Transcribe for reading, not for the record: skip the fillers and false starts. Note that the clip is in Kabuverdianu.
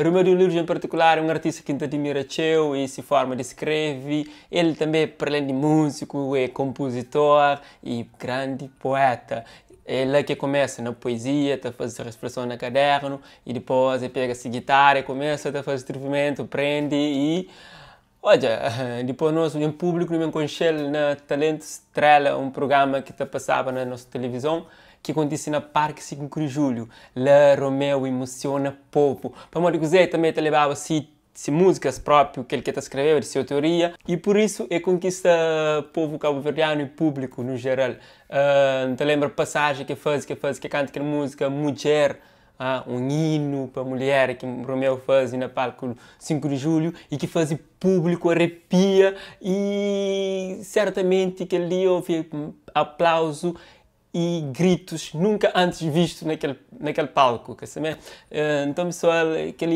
Romeu di Lourdes en partikular é un artista ki N ta adimira txeu e si forma di skreve. El tanbe, para alén di múziku, é konpuzitor y grandi poeta. É la ki el kumesa na poezia, ta faze se refleson na kadernu y dipos el pega se gitara e kumesa ta faze strivimentu, prende y odja, dipos nos en públiku nu ben konxe-l na Talento Strela, un prugrama ki ta pasaba na nos tilivizon ki kontise na Parki 5 di Julhu. La Romeu imusiona povu pamodi kuzê? Tanbe el ta lebaba si si múzikas própi, kel ki el ta skrebeba di se otoria y pur isu el konkista povu kabuverdianu y públiku nu jeral. N ta lenbra pasaji ki el faze, ki el faze, ki el kanta kel múzika Mudjer, un inu pa mulher ki Romeu faze na palku 5 di Julhu y ki faze públiku arepia y sertamenti kel dia ovi aplauzu y gritus nunka antis vistu na kel na kel palku. Ka simé? Nton pesoal, kel.